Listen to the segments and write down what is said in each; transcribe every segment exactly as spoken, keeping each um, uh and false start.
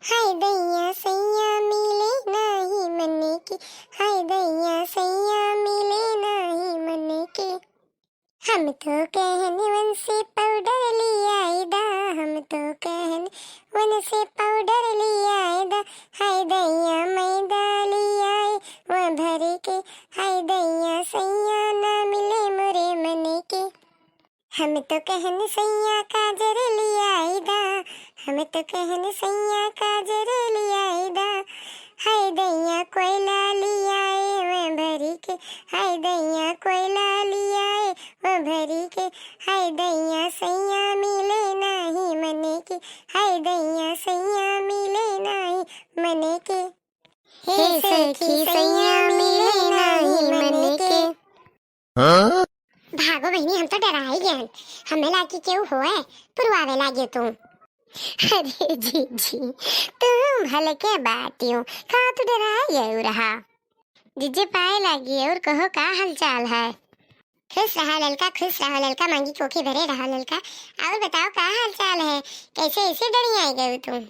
हाय दैया सैया मिले नाही मन के, हाय दैया सैया मिले नाही मन के। हम तो कहन वन से पाउडर लियाई दा, हम तो कहन वन से पाउडर लियाई दा, हाय दैया मैदा लियाए वा भर के, हाय दैया सैया ना मिले मोरे मन के। हम तो कहन सैया काजर लियाई दा, हम तो कहन सैया काजर लियाई दा, हाय दैया कोयला लियाए वा भरी के, हाय दैया कोयला लियाए वा भरी के, हाय दैया सैया मिले नाही मन के, हाय दैया सैया मिले नाही मन के। हे सखी सैया मिले नाही मन के। हाँ? भागो बहिनी, हम तो डराई गए। हमें लागी केहू होए, पुरवावे लागे तू। अरे जीजी, तू भलके बाटियो, का तू डराई गए रहा? जीजी पाए लागी और कहो का हालचाल है? खुश रहा ललका, खुश रहा ललका, मांगी कोखी भरे रहा ललका। और बताओ का हालचाल है, कैसे ऐसे डरी आई गए तू?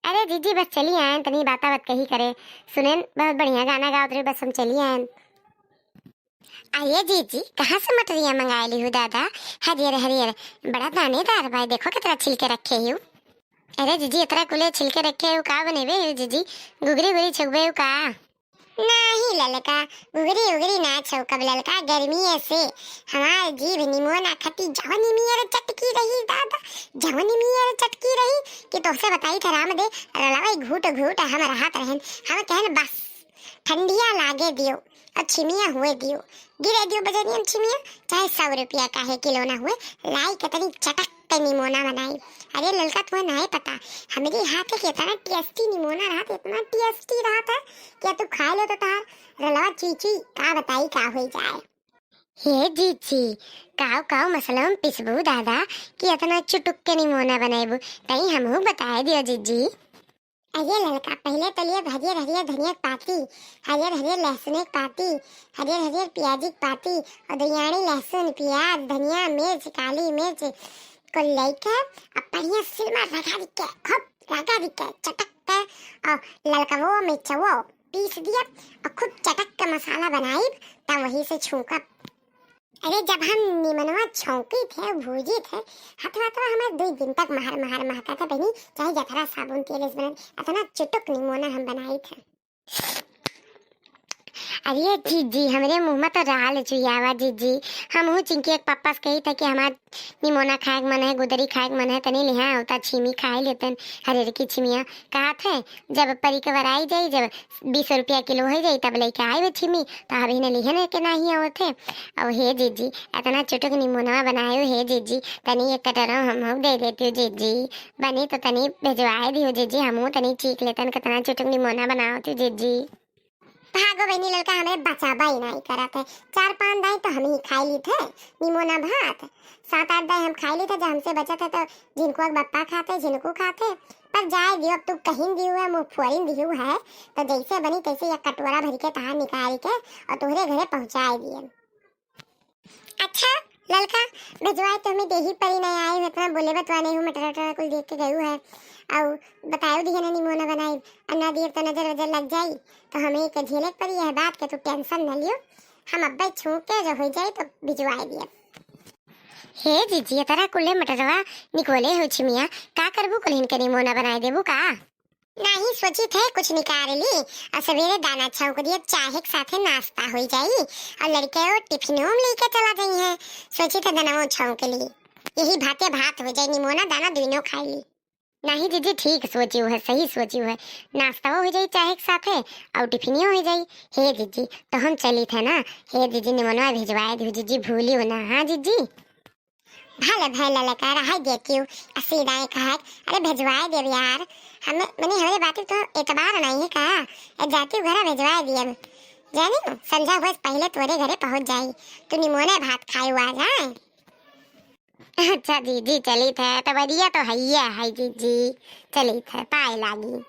अरे जीजी बस चली आयन, तनी बाता बात कही करे, सुनेन बहुत बढ़िया गाना गावत रहे, बस हम चली आयन। अरे जीजी, कहाँ से मटरिया मंगाए ली हूँ दादा? हरियर हरियर, बड़ा दानेदार बा, देखो कितना छिलके रखे ही। अरे जीजी, इतना कुले छिलके रखे हो, का बनेबे हो जीजी? गुगरी उगरी छुगबे हो का? नाही ललका, गुगरी उगरी ना छौकब ललका, गर्मी से हमार जीभ निमोना खती जवनी मियर चटकी रही दादा, जवनी मियर चटकी रही कि तोहसे बताई था राम दे, रलवा घूट घूट हम रहत रहन, हम कहन बस ठंडिया लागे दियो, और छिमिया हुए दियो, गिरे दियो बजरियन छिमिया, चाहे सौ रुपया काहे किलो ना हुए, लाई के तनी चटक के निमोना बनाई। अरे ललका, तुम्हें नाय पता, हमरे हाथ के इतना टेस्टी निमोना रहत, इतना टेस्टी रहत है कि तू खा लो तो तार रलवा चीची का बताई का होई जाए। हे जीजी, काव काव मसलवा में पिसबू दादा कि इतना चुटुक के निमोना बनाएबू, तई हमहू बताए दियो जीजी। अरे ललका, पहिले तो लिए हरियर हरियर धनिया के पाती, हरियर हरियर लहसुन के पाती, हरियर हरियर प्याज के पाती, और दुइयाणी लहसुन, प्याज, धनिया, मिर्च, काली मिर्च को लेके अब बढ़िया सिल में रगड़ के, खूब रगड़ के, चटक के, और ललकवो मिर्चवो पीस दिया और खूब चटक के मसाला बनाई, तब वही से छौंकब। अरे जब हम निमनवा छौंकी थे, भूजी थे, हथवा तो हमार दुई दिन तक महर महर महका था बहिनी, चाहे जथरा साबुन तेल से बनत, इतना चुटुक निमोना हम बनाई थे। अरे जीजी, हमरे मुँह में तो राल चुयावा जीजी। हमहू चिंकी के पापा से कही था कि हमार निमोना खाए के मन है, गुदरी खाए के मन है, तनी लिहा होता छीमी खाए लेतन, हरेर की छिमिया। कहा थे जब परी के वराई जाई, जब बीस रुपया किलो हो जाई, तब लेके आए छिमी, तो अभी न लिहन के नाही आवत है। और हे जीजी, इतना चुटुक निमोनवा बनायो हे जीजी, तनी एक कटोरा हमहू दे देती हो जीजी, बनी तो तनी भेजवाए दियो जीजी, हमहू तनी चीख लेतन, कितना चुटुक निमोना बनावत हो जीजी। भागो बहिनी ललका, हमरे बचाबा ही नाही करत है, चार पाँच दाई तो हम ही खाई ली थे निमोना भात, सात आठ दाई हम खाई ली थे, जो हमसे बचत है तो झिनको के बप्पा खाते, झिनको खाते, पर जाए दियो, अब तू कहीं दियो है, मुँह फोरिन दियो है, तो जैसे बनी तैसे एक कटोरा भर के तहार निकाल के और तोहरे घरे पहुँचाए दिए। अच्छा ललका, भेजवाए तो हमें देही परी नहीं आए हो, इतना बोले बतवा नहीं हो, मटर वटर कुल देख के गयू है, और बतायो दिए ना निमोना बनाई, और ना दिए तो नजर वजर लग जाई, तो हमें एक झेले के परी यह बात के, तू टेंशन न लियो, हम अब्बे छू के जो हो जाए तो भिजवाए दिए। हे जीजी, ये तरह कुल्ले मटरवा निकोले हो छिमिया, का करबू कुल्हिन के निमोना बनाए देबू का? नाही, सोची थे कुछ निकाल ली और सवेरे दाना छौंक दिए, चाहे के साथे नाश्ता हो जाई और लड़के वो टिफिनो में लेके चला जाई है। सोची थे दाना वो छौंक ली, यही भाते भात हो जाई, निमोना दाना दोनों खाई ली। नाही जीजी, ठीक सोची है, सही सोची है, नाश्ता हो जाई चाहे के साथे और टिफिनियो हो जाई। हे जीजी, तो हम चली थे ना, हे जीजी निमोनवा भिजवाए दू जीजी, भूली हो ना, हाँ जीजी। भले भले ललका रह देती हूँ, असली दाएँ कहा, अरे भिजवाए देब यार, हमें मने हमरे बात तो एतबार नहीं है का? ए जाती हूँ घरा भिजवाए दिए, जानी हूँ संझा हुए से पहले तोरे घरे पहुँच जाई, तू निमोने भात खाए हुआ जाए। अच्छा जीजी, चली थे, तो बढ़िया तो है ही है जीजी, चली थे, पाए लागी।